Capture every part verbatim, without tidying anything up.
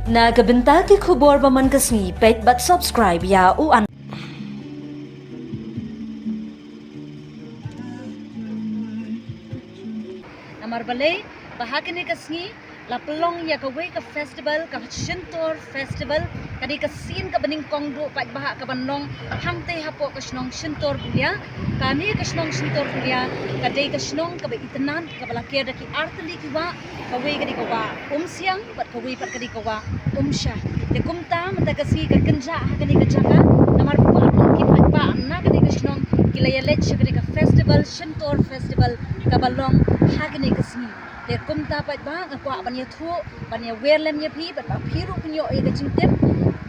Na ka bynta ki khubor ba man ka sngi, peit bad subscribe ïa u an. Namar balei, ba ha kane ka sngi la pynlong ïa kawei ka festival, ka Shyntur Festival, ka dei ka sien kaba nyngkong duh paidbah kaban long hangtei hapoh ka shnong Shyntur Bulia. Kane ka shnong Shyntur Bulia ka dei ka shnong kaba itynnad, kaba la ker da ki artylli ki wah, kawei ka dei ka wah Umsiang bad kawei pat ka dei ka wah Umshah. Te kumta mynta ka sngi ka kynjah ha kane ka jaka, namar ba ki paidbah na kane ka shnong ki la ïaleit sha kane ka festival, Shyntur Festival, kaba long ha kane ka sngi. Te kumta paidbah, nga kwah ban ïathuh, ban ïawer lem ïa phi, bad ba phi ruh phin ïoh ïa ka jingtip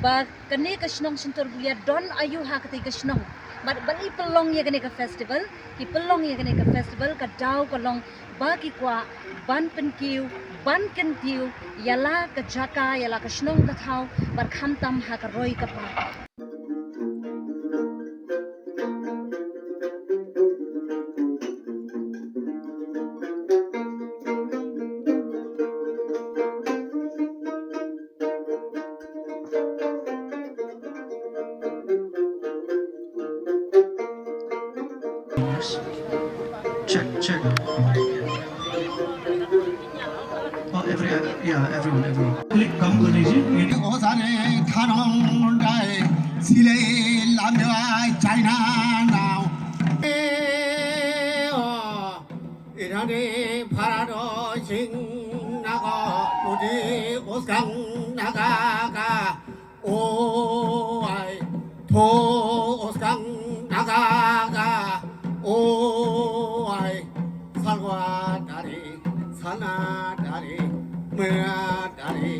ba kane ka shnong Shyntur Bulia don aïu ha katei ka shnong. Bad balei pynlong ïa kane ka festival, ki pynlong ïa kane ka festival, ka daw ka long ba ki kwah ban pynkiew, ban kyntiew ïa la ka jaka, ïa la ka shnong ka thaw, bad khamtam ha ka roi ka par. Check, check. Oh, every, yeah, everyone, everyone. Click, come, कर दीजिए। ओ सारे थानों डाय सिले लाम्बे चाइना नाउ। ए ओ इराने भारत सिंह नागा तुदी उस्कांग नागा का ओ आई थो उस्कांग नागा का ओ आई सलवा दारी सना दारी मया दारी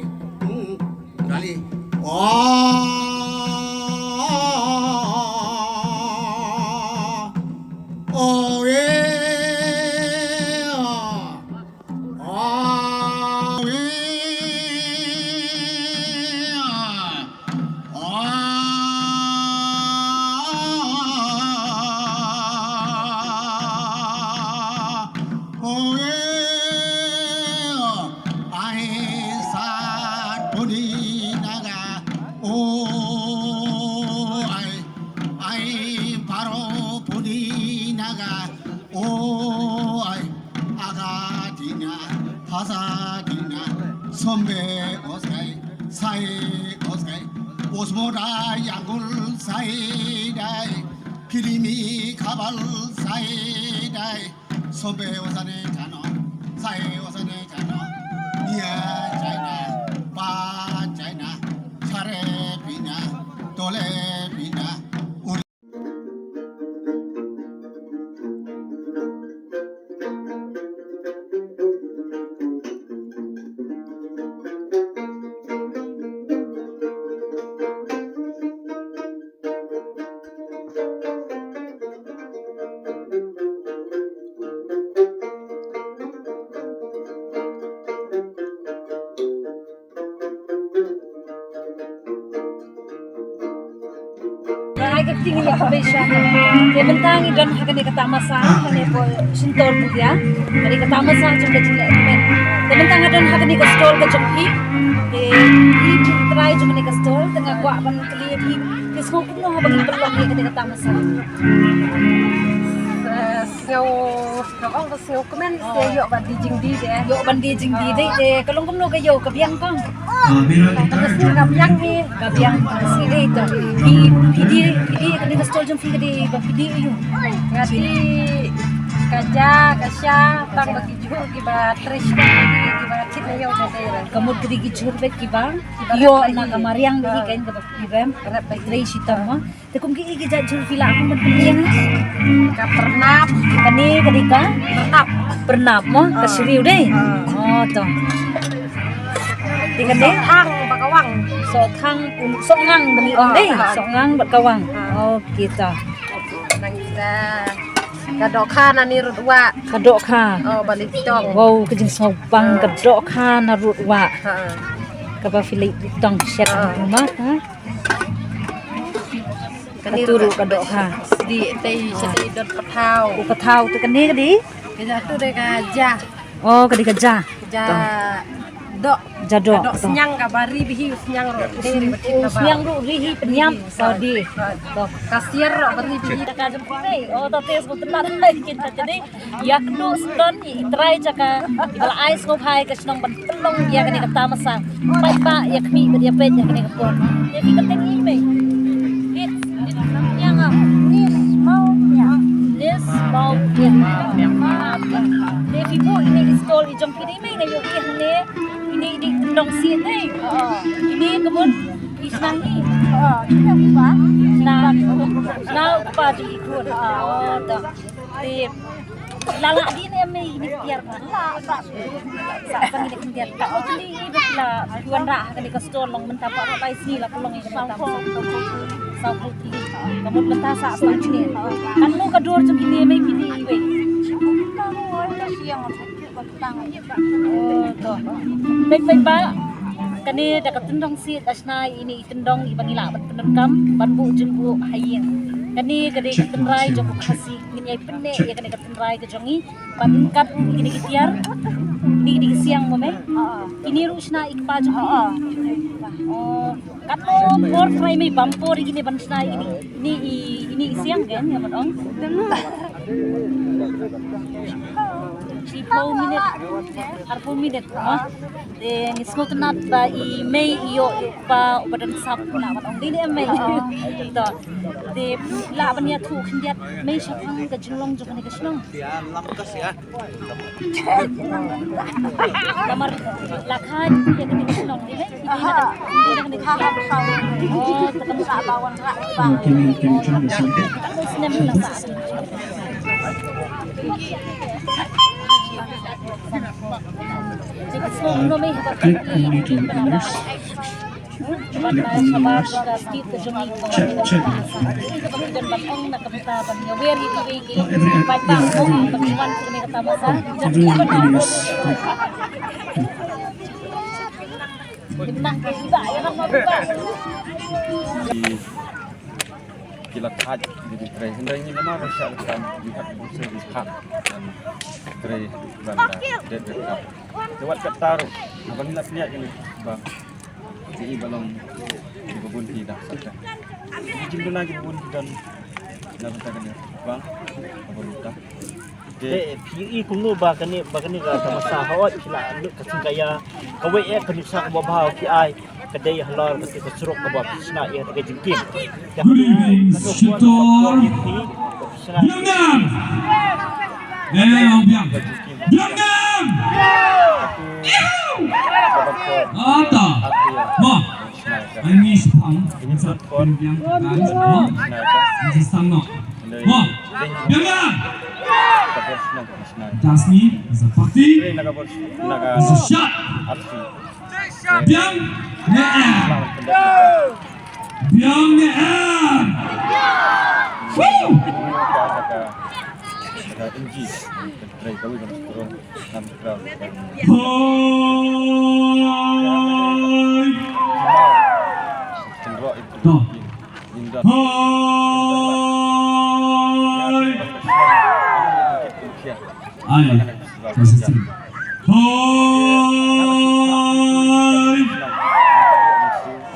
दारी ओ ओ ए ओ Ai, ai, paro puni naga, o ai, aga dina, haza dina, sombe oskai, sai oskai, osmoda yangul sai dai, kirimi kabal sai dai. Sobe osane chano, sai osane chano, nia china, pa china, chare pina, tole pina, uri. Ai ka ting ïa ka besha. Te mynta ngi don ha kane ka tamasa, kane ko Shyntur Bulia. Kane ka tamasa jong ka jingleh kmen. Te mynta nga don ha kane ka stall ka jong phi. Te phi trai jong kane ka stall, te nga kwah ban kylli phi. Phi sngew kumno haba ngi pynlong ïa kane ka tamasa? Sngew, nga ong ka sngew kmen, te ïoh ban die jingdie de. Ïoh ban die jingdie de, te ka long kumno ka ïew, ka biang kong? Ka biang hi. Ka biang hi de to. Phi, phi die, phi die, kane ka stall jong phi ka die ba phi die ïew. Nga die ka ja, ka sha, tang ba ki jhur kiba trei shitom, kiba thied na ïew ka dei. Ka mut ka die ki jhur bad kiba ïoh na ka mariang ba hi kan kaba phi rem. Rep ba trei shitom mo. Te kum ki, ki jait jhur phi lah kum ban pynbiang? Ka pyrnap. Kane ka dei ka? Pyrnap. Pyrnap mo, ka shriew dei. Oh to. Te kane? Sohthang bad kawang. Sohthang, um, sohngang bad kawang dei. Sohngang bad kawang. Okay to. Nang kita. Ka dohkha na ni rut wah. Ka dohkha. Oh, ba lei tong. Wow, ka jingsngewbang ka dohkha na rut wah. Kaba phi lei tong shet ma ha. Kane ruh ka dohkha. Sdie tei sdie dot pathaw. U pathaw te kane ka dei? Ka ja tu dei ka ja. Oh, ka dei ka ja. Ka ja doh. Jadok. Sniang ka bari bihi, sniang ro. Sniang ro bihi penyam sadi. Ka siar ro bari bihi. Ka jemput ni. Oh, tadi aku tenat lagi kita jadi. Ïa kynduh sdang i trai jaka i ba la ai sngewbha ïa ka shnong ban pynlong ïa kane ka tamasa. Paidbah ïa khmih bad ïa peit ïa kane ka por. Ïa ki kyrteng i mei. Nis Mawniang. Nis Mawniang. Nis Mawniang. Te phi buh ine i stall i jong phi dei mei, nga ïohi hangne. Ine i dei i tyndong sien dei. Ine ka mut i shnong i. Shnong, shnong u kpa jong i khun. Oh, to. Te la lah dien em ine i tiar ba. Sa sa ine i tiar. Ka ot ni i ba la wanrah ha kane ka store long mynta pat lai sngi la pynlong ïa kane ka tam. Saw phew tylli. Ka mut mynta sa sa ine. Katno ka dor jong kine mei kine i wei. Oh, to. Peit peit ba. Kane da ka tyndong sien da shna ine i tyndong i ba ngi lah ban pyndonkam ban buh jingbuh ha ïing. Kane ka dei ka tynrai jong u Khasi, ngin ïai pynneh ïa kane ka tynrai ka jong ngi. Ban kat ïa kine ki tiar. Kine ki dei ki siang mo mei. Kine ruh shna i kpa jong ngi. Oh, katno por trai mei bam por ïa kine ban shna ïa kine. Ine i, ine i siang kan ïa ban ong. Shiphew minit, arphew minit mo. Te ngi sngewtynnat ba i mei i ïoh ïa u kpa uba don sap na ban ong dei ne em mei. To. Te lah ban ïathuh khyndiat mei shaphang ka jinglong jong kane ka shnong. Namar la kha ïa kane ka shnong dei mei. Dei na kane, dei na kane ka shnong. Oh, te ka mut sa ba wan rak ba. Snem la sa. Click on me to open this. Click on me, yes. Check, check. Oh, every, yeah, every, oh, everyone open, yes. Click. Ki la thait ki dei trei hynrei ngi namar ba shah ka kam ngi hap ban sngewthuh ban trei ban da dep dep kam. Te wat kata ruh haba ngi la pynïaid kane ba ki i ba long ki ba bun ki da sat ka. Ki jingduna ki bun ki don na bynta kane bang ba bun ka. Te phi i kumno ba kane, ba kane ka tamasa hooid phi la lut ka jingkaya kawei eh ka nuksa kaba bha ki ai ka dei halor kata ka surok kaba phi shna ïa ka jingkim. Good evening, Shitor. Biang Nam. Eh, Biang. Biang Nam. Ihu. Ata. Ma. Ani sepang. Biang Nam. Ma. Biang Nam. Dasni, is a party, is a shot. Biang ne er. Biang ne er. Woo! Hoi. To. Hoi. Ai. Hoi.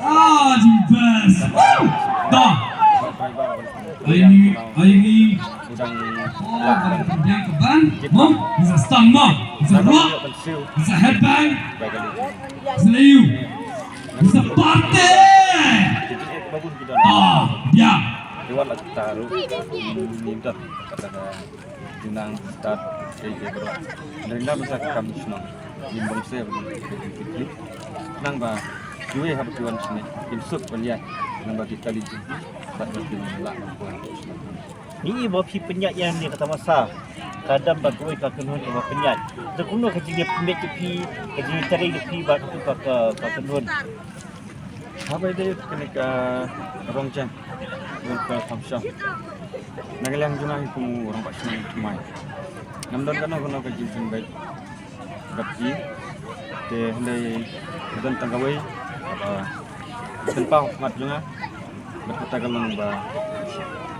Ah, the best. Woo! Da. Ai ni, ai ni. Oh, ban pynbiang ka band. Mo, he's a star mo. He's a rock. He's a headbang. He's a leu. He's a party. Ah, yeah. Junang start ei ei bro. Nang ba sa kam shnong. Lim bang se bro. Nang ba jui hab tuan sini. Lim suk ban ya. Nang ba kita li jui. Bat ba tu la. Ni i ba phi pynïaid ïa ne ka tamasa. Ka dang ba kawei ka kynhun ba pynïaid. Te kumno ka jingïapynbeit ka phi, ka jingïatreilang ka phi ba ka ka kynhun. Haba ïadei bad kane ka Rongjang Welfare Foundation. Na ka liang jong nga hi kum u rangbah shnong thymmai. Ngam don kano kano ka jingpynbeit bad ki. Te hynrei don tang kawei kaba pynpaw ha khmat jong nga. Bad kata ka long ba,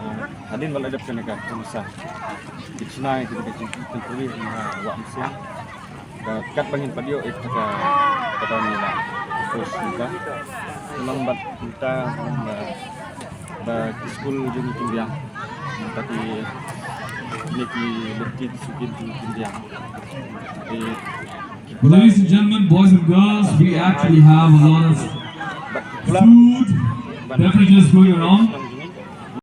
eh, hadien ba la dep kane ka tamasa, ki shna ïa kane ka jingpynpuri ha Wah Msiang. Ba katba ngin pat ïoh ïa kata ka Kata ni la first kita. Tolong bat kita ba ba ki skul jong ki biang. Kata ki ne ki lukti ki sukin jong ki biang. Di Ladies and gentlemen, boys and girls, we actually have a lot of food, beverages going around.